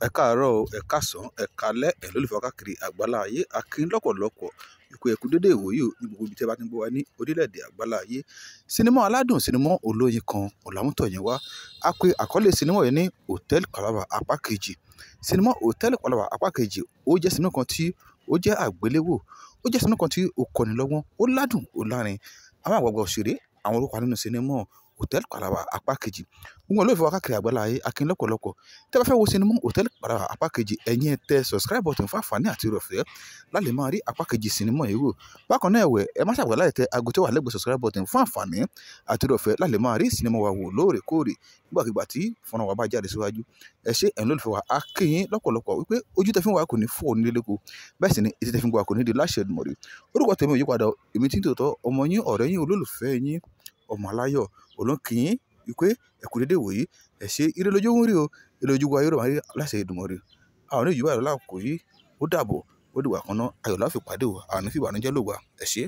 Ẹ káàárọ̀ o, ẹ káàsán, ẹ káalẹ́, ẹ̀yin olólùfẹ́ wa káàkiri àgbálá ayé. A kí yín lọ́pọ̀lọpọ̀ wípé ẹ kú dédé ìwòyí o ní gbogbo ibi tí ẹ bá ti ń gbọ́ wa ní orílẹ̀-èdè àgbálá ayé. Sinimá aládùn, sinimá olóyin kan, ọ̀làmútọ̀ yẹn wá. A pè àkọlé sinimá yìí ní Hotel Palava apá kejì. Sinimá Hotel Palava apá kejì, ó jẹ́ sinimá kan tí ó jẹ́ àgbéléwò, ó jẹ́ sinimá kan tí ó kọ́ni lọ́gbọ́n, ó ládùn, ó lárin. Àwọn àgbààgbà òṣèré, àwọn olópa nínú sinimá Hotel Palava apá kejì. Gbogbo olólùfẹ́ wa káàkiri àgbálá ayé, a kí yín lọ́pọ̀lọpọ̀. Tí ẹ bá fẹ́ wo sinimá Hotel Palava apá kejì, ẹ̀yin ẹ tẹ subscribe button fún àǹfààní àti oore ọ̀fẹ́ láti máa rí apá kejì sinimá yìí wò. Bákan náà ẹ̀wẹ̀, ẹ má ṣàgbàgbé láti tẹ ago tó wà lẹ́gbẹ̀ẹ́ subscribe button fún àǹfààní àti oore ọ̀fẹ́ láti máa rí sinimá wa wò lóòrèkóòrè nígbàkigbà tí fọ́nrán wa bá jáde síwájú. Ẹ ṣé ẹ̀yin olólùfẹ́ wa, a kí yín lọ́pọ̀lọpọ̀ wípé ojú tẹ fi ń wá kò ní fọ́ ní léléko. Bẹ́ẹ̀ sì ni etí tẹ fi ń gbọ́ wa kò ní di láṣẹ Èdùmàrè. Orúkọ tèmi ò yípadà o, èmi tí ń tòótọ́, ọmọ yín, ọ̀rẹ́ yín, olólùfẹ́ yín, ọmọ aláyọ̀, olóńkì yín wípé ẹ kú dédé ìwòyí. Ẹ ṣé, ire lójú ń rí o, ire lójú wa yóò máa rí láṣẹ Èdùmàrè. A ò ní jù báyìí lọ lákòókò yìí. Ó dàbọ̀, ó dìgbà kan náà, ayọ̀ la ó fi pàdé o, a ò ní fi ìbànújẹ́ lògbà. Ẹ ṣé.